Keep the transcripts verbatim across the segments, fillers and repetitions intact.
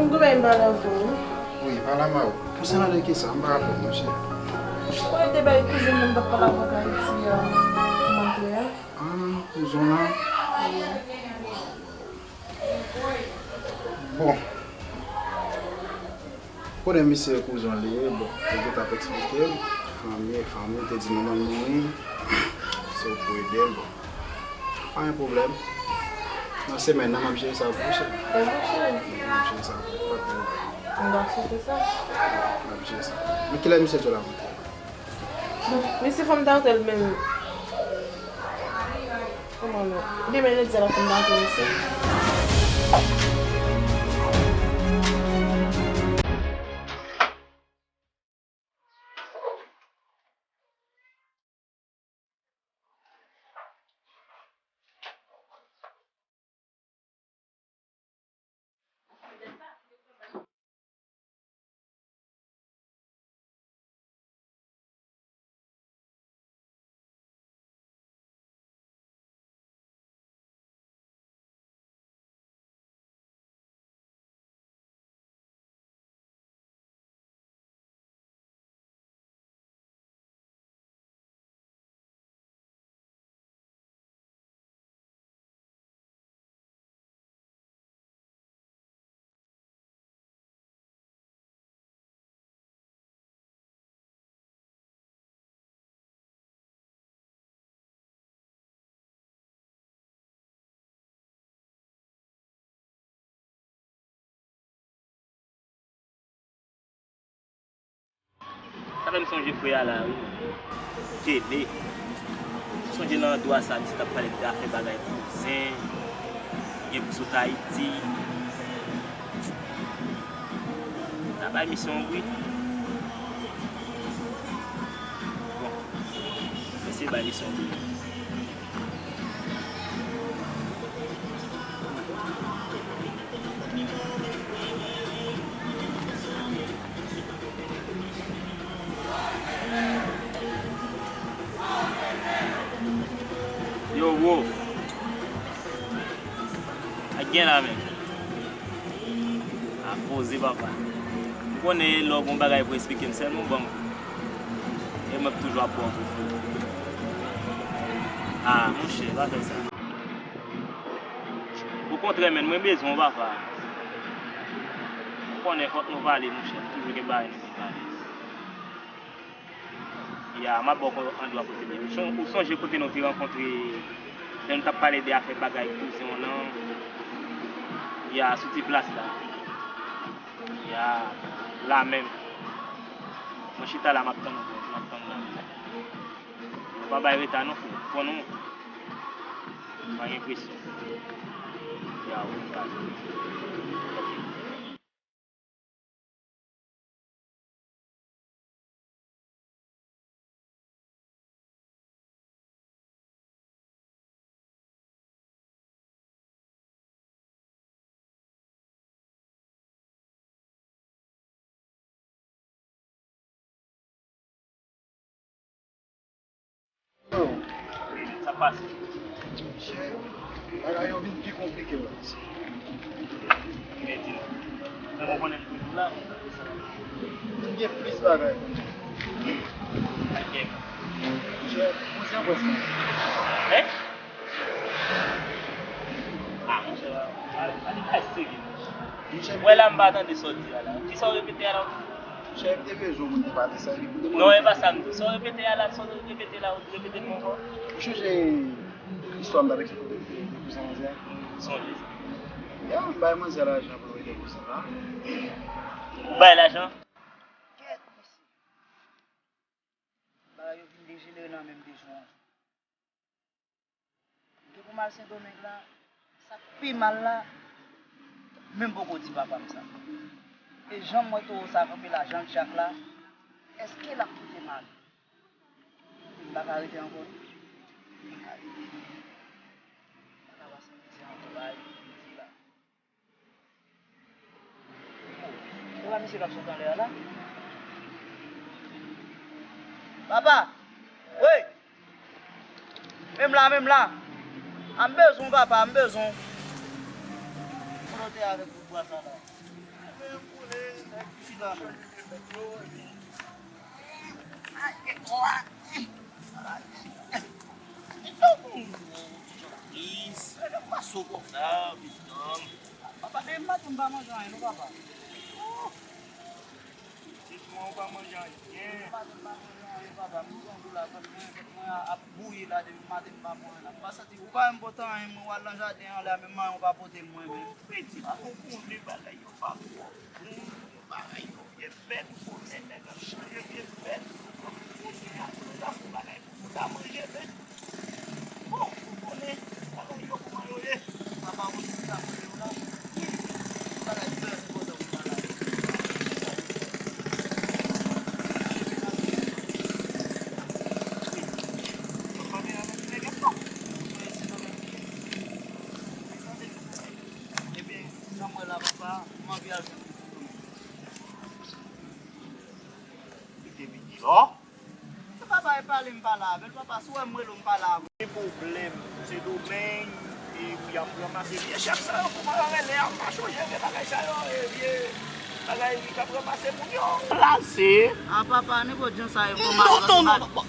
M gen bagay m pale avè w, wi. Wi, pale avè m. Konsènan de kisa? M pa rapele, monchè. Ou konnen te bay kouzin mwen m t ap pale avè w Ayiti a, kòmantè a? Ah, kouzin w lan? Bon. Konnen misye kouzin w li ye, bon, li te ap eksplike m. Fanmi, fanmi te di manman l mouri. Se ou pou ede l, bon. Pa gen pwoblèm. Nan semèn nan, m ap jere sa pou ou, cheri. M ap jere sa pou ou, pa gen pwoblèm. M ap jere sa. Men kilè misye di w l ap rantre? Bon, mesye, fò m ta rete l menm. Kòman non? Demen lendi a l ap fè m rate, mesye. Sa fè m sonje frè a la, wi. Tele. M sonje nan andwa sa, misye t ap pale de afè bagay kouzen, gen pou sot Ayiti. Sa bay misye yon bri. Bon, mesye bay misye yon bri. Yo, wo. A gen la menm. A poze, papa. Ou konnen lè w gon bagay pou eksplike m, sèlman w ban m. E mwen k toujou ap ba w tou. A, monchè, pa fè sa. Okontrè, menn, mwen bezwen w, papa. Ou konnen fòk nou pale, monchè. Nou toujou gen bagay nou pou pale. Ya, m ap ba w kon-, andwa kote m ye. Ou son-, ou sonje kote nou te rankontre lè nou t ap pale de afè bagay kouzen w lan? Ya, sou ti plas la. Ya, la menm. Mwen chita la, m ap tann ou, m ap tann ou la. Nou pa bay reta non, frè. Konn ou. Pa gen presyon. Ya, ou pa. Ok. Sa pase. Monchè, bagay yo vin pi konplike la. Ki vle di la? Mwen konnen m toujou la. M gen plis bagay pou mwen. Monchè, kouzen pwès mwen. Hein? Ah, monchè, pa, pa, pa de bagay serye, monchè. Monchè, wè la, m pa tande sa w di a la. Kisa w repete a la? Monchè, m te bezwen w pou m te pale sa, epi pou te... Non, e pa sa m di. Sa w repete a la, sa w repete la, ou repete l ankò. Ou chonje istwa m t ap eksplike de, de kouzen manzè a? Sonje sa. Ya, m bay manzè lajan pou l rete kouzen la. Ou bay lajan? Kèt, mesye. Bagay yo vin dejenere nan menm de jou an. Depi m al Sendomeng la, sa k pi mal la, menm poko di papa m sa. E jan m wè towo sa kanpe la, jan l tchak la, èske l ap kite m ale? M pa ka rete ankò non. M pa rete. M pa ka pase mizè ankò, bagay yo vin di la. Epa misye k ap sot anlè a la? Papa! Wi! Menm la, menm la! A, m bezwen w, papa, m bezwen w. Kote w te avèk bout bwa sa la? Papa, depi maten m pa manje anyen non, papa. Pitit mwen, ou pa manje anyen. Depi maten m pa manje anyen, papa. M pran dlo la, vant mwen, vant mwen ap bouyi la, depi maten m pa pran anyen. M pa santi, ou pa menm pote anyen, mwen, w al nan jaden an, lè a menm manyen ou pa pote l mwen menm. Pitit mwen, ou konnen bagay yo pa bon. Bagay yo vye bèt, ou konnen nèg ap chanje vye bèt. Ou di a, ou ta fè bagay pou ou ta manje, men. Bon, ou konnen bagay yo kòman yo ye. Papa, ou di ou ta manje ou la. Wi, wi, bagay bèt, ou kontan pou bagay. Wi, wi, mwen pale avèk nèg ap fò. Ou konnen se nan men. Ebyen, jan m wè la, papa, m anvi al jwenn pitit mwen. Li te vin di lò. Papa, e pale m pale avè l, papa, si w wè m rele w, m pale avè l. Ki pwoblèm? Se Domeng, e pou y ap ranmase vye chèf sa yo, kòman yo rele a, m pa chonje vye bagay sa yo, e vye bagay ki ap ranmase moun yo. Plase. A, papa, nenpòt jan sa ye, fò m al, non, non, non, non.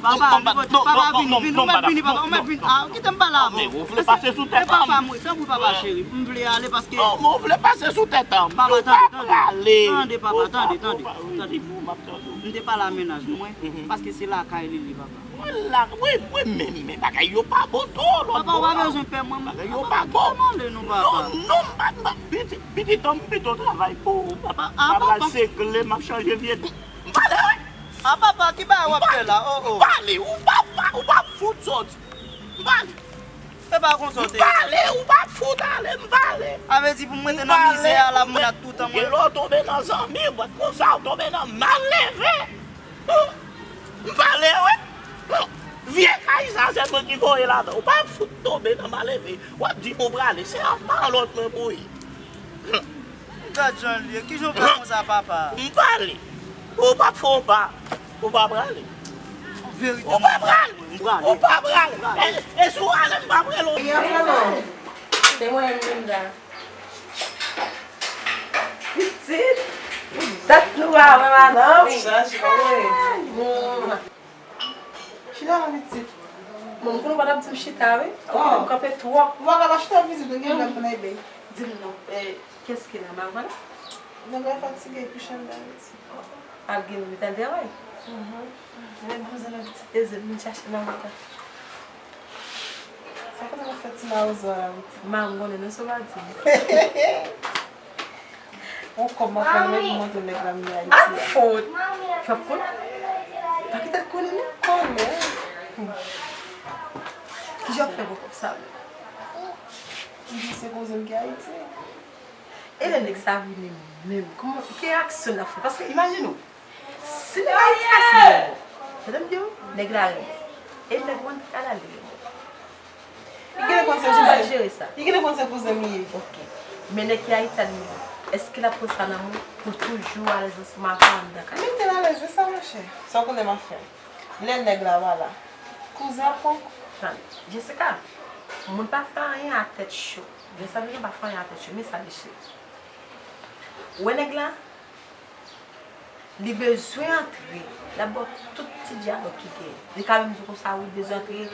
Papa, non, non, papa, non, papa, non, vini, non, vini, non, ou mèt vini, papa, ou mèt vini. A, kite m pale avè w. Ou vle pase sou tèt an? Papa, mwen, tanpri, papa cheri, m vle ale paske... Non, mwen vle pase sou tèt an. Papa, tande, tande, tande, papa, tande, tande, tande. M te pale a mennaj mwen, paske se lakay li ye, papa. Mwen la, wi, wi, men, men bagay yo pa bon tou, lòt bò la. Papa, ou pa bezwen pè mwen, bagay yo pa bon. Papa, kite m ale non, papa. Non, non, m pa, m pa, pitit, pitit an, m pito travay pou ou. Papa, a, papa. M ap al segle, m ap chanje vye. M pale, wi. A, papa, ki bagay w ap fè la? O, o. M pale, ou pa, ou pa, ou pa fout sòti. M pale. E pa konsa w te ye. M pale, ou pa fout ale, m pale. A vle di pou m rete nan mizè a la, m ap toutan mwen. Gen lè w tonbe nan zanmi, w konsa w tonbe nan mal leve. M pale, wi. Vye kay sa, se mwen ki voye ladan. Ou pa fout tonbe nan mal leve. W ap di m ou prale, se anba lòt mwen pou ye. Gad jan l ye. Kijan w fè konsa, papa? M pale. Ou p ap fè yon pa. Ou pa prale. Verite. Ou pa prale. Ou pa prale. E, e si w ale, m p ap rele w. Se mwen menm la. Pitit. Dat nou pa wè madanm. Chita la, pitit. Bon, m konnen w pa t ap di m chita, wi. Ou konnen m kanpe twòp. Ou pa ka pa chita, pitit, ou gen lè pou n ede. Di m non. Eh, qu'est-ce qu'il a, Marwana? Nèg la fatige, kouche anndan, pitit. Al gen lopital travay. Mhm. Nèg bouzen nan pitit, eze vin chache nan moto. Sa kote w ap fè ti mawozo a la, pitit? Ma, m konnen non, se w pa di m. Yon kòb m ap fè mwen pou montre nèg la m gen Ayiti a. Fòt. Fòt konnen. Pa kite l konnen non. Konnen. Kijan w fè pou kòb sa? M di se koze m gen Ayiti. E lè nèg sa vini menm, kòman, ki reyaksyon l ap fè? Paske imajine w, si nèg Ayiti a si mò, tande m di w, nèg la renmen. E nèg mwen t al ale renmen. Li genlè konn se kouzen. Jere sa. Li genlè konn se kouzen m li ye. Ok. Men nèg ki Ayiti a li menm, èske l ap pran sa nan men pou toujou alèz ansanm avè w anndan kay? Mete l alèz, se sa monchè. Sa w konnen m ap fè? Lè nèg la pa la, kouzen ap pran. Tann, Jessica, moun pa fè anyen a tèt cho. Lè sa vini, pa fè anyen a tèt cho, men sa li cheri. Ou wè nèg la? Li bezwen antre. L ap ba w tout ti dyalòg ki genyen. Li ka menm di w konsa, wi, l bezwen antre.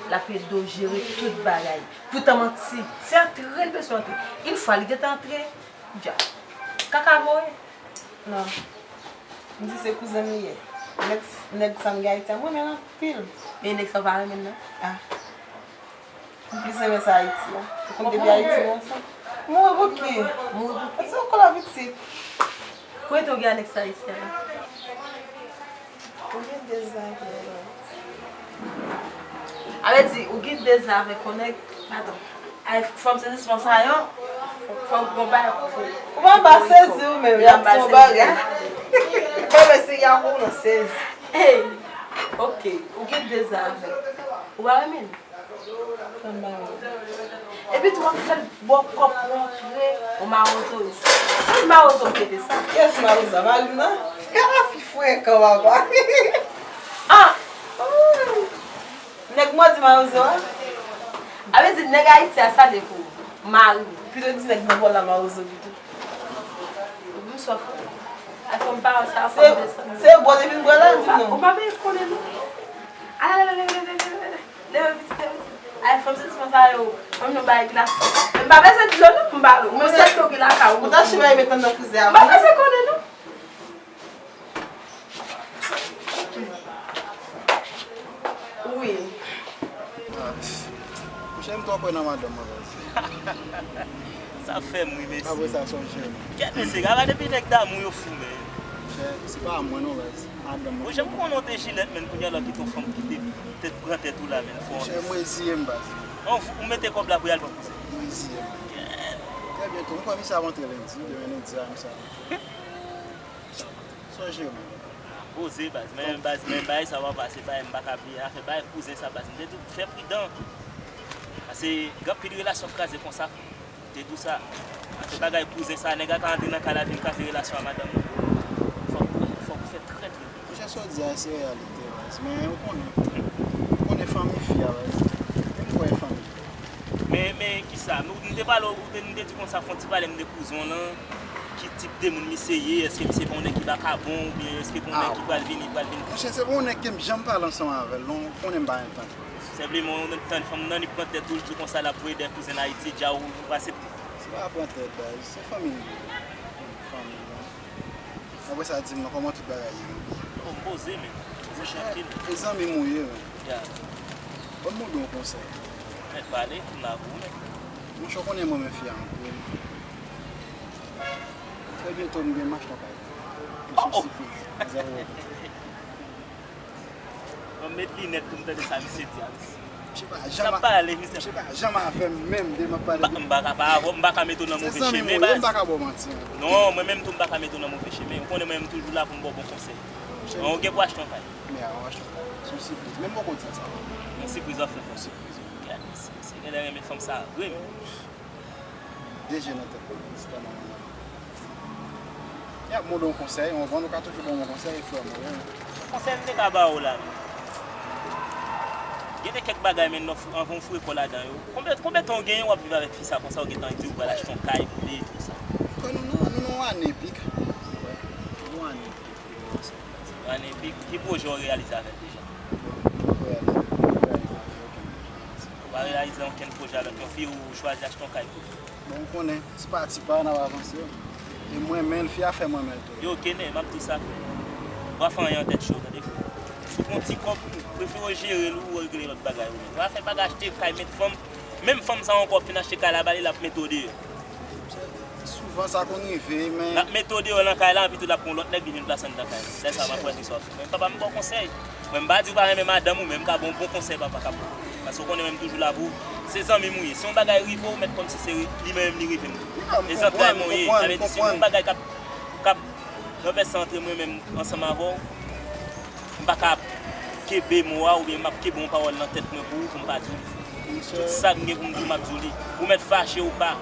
L ap ede w jere tout bagay. Poutan manti. Se antre l bezwen antre. Yon fwa li gentan antre, dja. Kaka voye. Non. M di se kouzen m li ye. Nèg, nèg sa m gen Ayiti a, m renmen l anpil. Men nèg sa w pa renmen l non? Ah. M plis renmen sa Ayiti a. Ou konn depi Ayiti nou ansanm. Mouri pou ki? Mouri pou ki? Ati yon kola pitit. Kote w gen anèks Ayiti a la? Ou gen de zafè, non. A vle di, ou gen de zafè konèk, padon. Ay, fanm sezisman sa yo, fòk gon bagay pou fè. Ou pa, pa sezi ou menm, y ap di yon bagay. Mwen, mwen se y ap ou nan sezi. Hey, ok, ou gen de zafè. Ou pa renmen l? Epi tou w ap fè l ba w kòb pou antre, yon mawozo isi. Kèl mawozo m te di sa? Kiyès mawozo? Mari m nan? Gad fi frekan, papa. Ah! Nèg modi mawozo a? A vle di nèg Ayiti a sa de pou mari m. Pito di nèg nan bò la mawozo pito. Ou di m sa w fè? Kòm pawòl sa, se, fòm de sa. Se bon, depi m pran la, di non. Ou pa bezwen konnen, non. Ala, ala, leve, leve, leve, leve. Leve, pitit, leve, pitit. Ay, fanm santiman sa yo. Fanm yo bay glas. Men m pa bezwen di yo, non, m ba yo. Mwen sèl yo ki lakay ou. Ou ta chita met nan frizè a. M pa bezwen konnen, non. Wi. Ah, monchè, m twò kwè nan madanm mwen, baz. Sa fè m ri, mesye. Apre sa, sonje m. Kèt mesye, gade depi nèg damou yo fou, men. Monchè, se pa mwen non, baz. Madanm mwen. Monchè, m konnen w te jilèt, men kounye a la w kite yon fanm kite tèt, pran tèt ou la, men fò. Monchè, m reziye m, baz. An, ou mete kòb la pou y al pran kouzen. M reziye m. Trè byento, m kwè misye ap antre lendi, demen lendi a, misye ap antre. Sonje mwen. Poze baz, men baz, men bagay sa w ap pase, bagay m pa ka bliye, afè bagay kouzen sa baz, m te di w fè pridan. Paske gen anpil relasyon k kraze konsa, m te di w sa. Afè bagay kouzen sa, nèg la ka antre nan kay la vin kraze relasyon a madanm ou. Fòk, fòk ou fè trè trè. Monchè, sa w di a se reyalite baz, men ou konnen, ou konnen fanmi fi a baz, men m kwè fanmi. Men, men kisa? Nou, nou te pale, ou te, nou te di konsa, fè yon ti pale m de kouzen w lan. Ki tip de moun misye ye? Èske misye pa yon nèg ki vakabon? Oubyen èske pa yon nèg ki pral vini, pral vini? Monchè, se pa yon nèg ke m janm pale ansanm avè l, non. Ou konnen m pa gen tan. Senpleman, yon nèg tann fanm nan, li pran tèt ou, li di konsa l ap voye dèyè kouzen Ayiti, dja ou, ou pa aksepte. Se pa pran tèt, baz. Se fanmi m ye. Fanmi m. Apre sa, di m non, kòman tout bagay ye menm? Oh, m poze, men. Poze, trankil. E zanmi m ou ye, men. Ya. Ban m mande yon konsèy. Mèt pale, m la pou ou, men. Monchè, w konnen m renmen fi a anpil. Trè byento, m gen m achte yon kay. Kesyon sipriz. Mizè ou. Mwen met linèt pou m tande sa misye di a, mesye. Misye pa janm pale, misye. Misye pa janm avè m menm de m ap pale de. M pa ka pa avè w, m pa ka mete w nan move chemen, baz. Se zanmi m ou ye, m pa ka ba w manti. Non, mwen menm tou, m pa ka mete w nan move chemen. Ou konnen mwen menm toujou la pou m ba w bon konsèy. Mwen, ou gen pou achte yon kay. Men a, ou achte yon kay. Se yon sipriz. Men m poko di l sa. Yon sipriz w ap fè pou yon sipriz. Gad, mesye, mesye genlè renmen fanm sa vre, men. De je nan tèt mwen, se tèlman mwen renmen. Y ap mande yon konsèy, ou konprann, ou ka toujou ban yon konsèy, frè mwen, wi. Konsèy m te ka ba ou la, men. Gen de kèk bagay, men, lè w fou-, anvan w foure kò w ladan yo. Konbyen, konbyen tan w genyen w ap viv avèk fi sa konsa, ou gentan di ou pral achte yon kay pou li, tou sa? Kwè nou, nou, nou nan yon ane epi k. Wi, nou nan yon ane epi k. Yon ane epi k. Ki pwojè w reyalize avè l deja? Bon, m poko reyalize, m poko reyalize avè l okenn pwojè. Ou pa reyalize okenn pwojè avèk yon fi ou chwazi achte yon kay pou li? Bon, ou konnen, ti pa ti pa, n ap avanse. E m renmen l, fi a fè m renmen l tou. Yo, Kenè, m ap di w sa, frè. W pa fè anyen an tèt cho, tande, frè. Si w gen yon ti kòb, prefere w jere l ou regle lòt bagay ou menm. W pa fè bagay achte kay, met fanm, menm fanm sa ankò, fin achte kay la ba li, l ap mete w deyò. Souvan sa konn rive, men. L ap mete w deyò nan kay la, epi tou l ap pran yon lòt nèg, li vin plase anndan kay la. Lè sa a, m ap wè kisa w ap fè. Men papa, m ba w konsèy. Mwen m pa di w pa renmen madanm ou, men m ka ba w bon konsèy papa k ap. Paske w konnen mwen m toujou la pou ou. Se zanmi m ou ye. Si yon bagay rive w, mèt kòmsi se li menm li rive m tou. E zantray mwen ou ye. Sa vle di si yon bagay k ap, k ap ranvèse antre mwen menm ansanm avè w, m pa ka kenbe mo a oubyen m ap kenbe yon pawòl nan tèt mwen pou ou pou m pa di w li. Tout sa m gen pou m di w, m ap di w li. Ou mèt fache ou pa.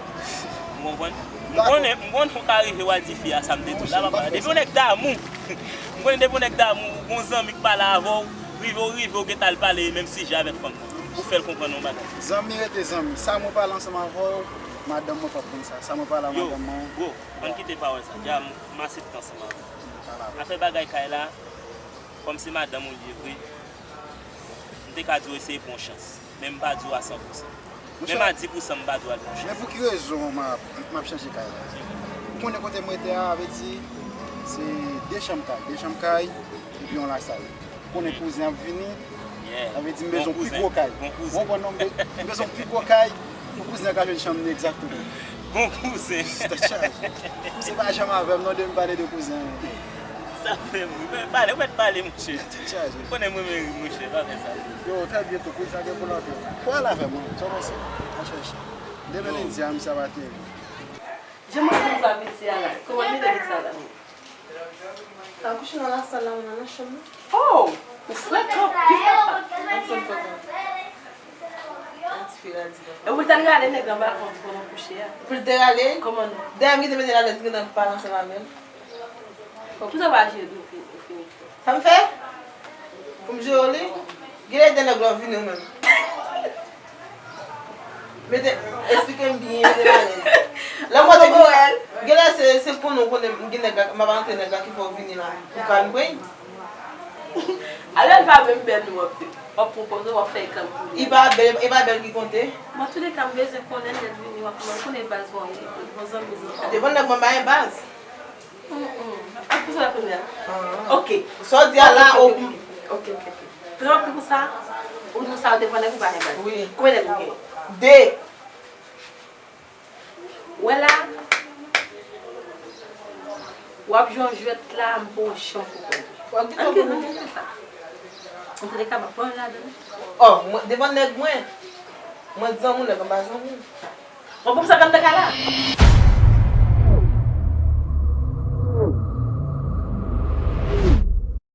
Ou konprann? M konnen, m konnen ou ka rive w al di fi a sa m te di w la, papa. Depi yon nèg damou, m konnen depi yon nèg damou, ou gon zanmi k pale avè w, rive w rive w gentan al pale menm sijè avèk fanm nan. Ou fè l konprann yon bagay. Zanmi rete zanmi. Sa mwen pale ansanm avè w, madanm mwen p ap konn sa. Sa mwen pale a madanm mwen. Yo, bro, ann kite pawòl sa. Dja m, m ase tan ansanm avè w. Afè bagay kay la, kòm se madanm ou li ye vre, m te ka di w eseye pran yon chans. Men m pa di w a san pousan. Menm a di pousan m pa di w al pran yon chans. Men pou ki rezon m ap, m ap chanje kay la? Ou konnen kote m rete a, vle di, se de chanm kay, de chanm kay, epi yon lasal. Ou konnen kouzen ap vini, sa vle di m bezwen yon pi gwo kay. Ou konprann non, m be-, m bezwen yon pi gwo kay, pou kouzen an ka jwenn chanm li egzakteman. Bon kouzen. Tèt chaje. Kouzen pa janm avè m non, depi m pale de kouzen. Sa fè m ri. Men pale, ou mèt pale, monchè. Tèt chaje. Ou konnen mwen renmen ri, monchè, pa fè sa. Yo, trè byento, kouzen an gen pou l antre. Fò al avè mwen, sa w panse? An chèche. Demen lendi a, misye ap atere. Jan mwen di w sa, piti a la. Kòman l mete piti a la? L ap kouche nan lasal la, mwen nan chanm nan. Oh! Ou frekan, pita! Ann fè l frekan. An ti fi la di. E pou l t al rale nèg la anba kont pandan kouche a. Pou l te rale? Kòman non? Dèyè m gentan mete l alèz, m gentan pale ansanm avè l. Poukisa w pa jere l pou ou fini? Sa m fè? Pou m jere w li? Genlè de nèg la w vini ou menm. Mete, eksplike m byen, mete m alèz. Lè mwen te vin, genlè se, se pou nou konnen, gen nèg la, m ap antre nèg la ki fè w vini la. Ou ka antre. Alè l pa menm bèl non, w ap, w ap pran pòz w, w ap fè ekran pou li. Li pa bèl, e pa bèl ki konte. Bon, antouleka, m bezwen konnen lè l vini, w ap, mwen konnen baz bon, bon zanmi zanmi. Devan nèg mwen pa gen baz. Ak pou sa la kounye a. Ok. Sa w di a la, ok, ok, ok. Prezan pou sa, ou di sa, ou devan nèg ou pa gen baz. Wi. Konbyen nèg ou gen? De. Wè la, w ap jwe yon jwèt la, m pa w chanm pou konn. W ap gen tan pou nou. Anke sa. Antouleka, m ap pran yon ladan. Oh, mwen, devan nèg mwen, mwen zanmi w, nèg an pa zanmi w. Mwen pou sa kan de ka la.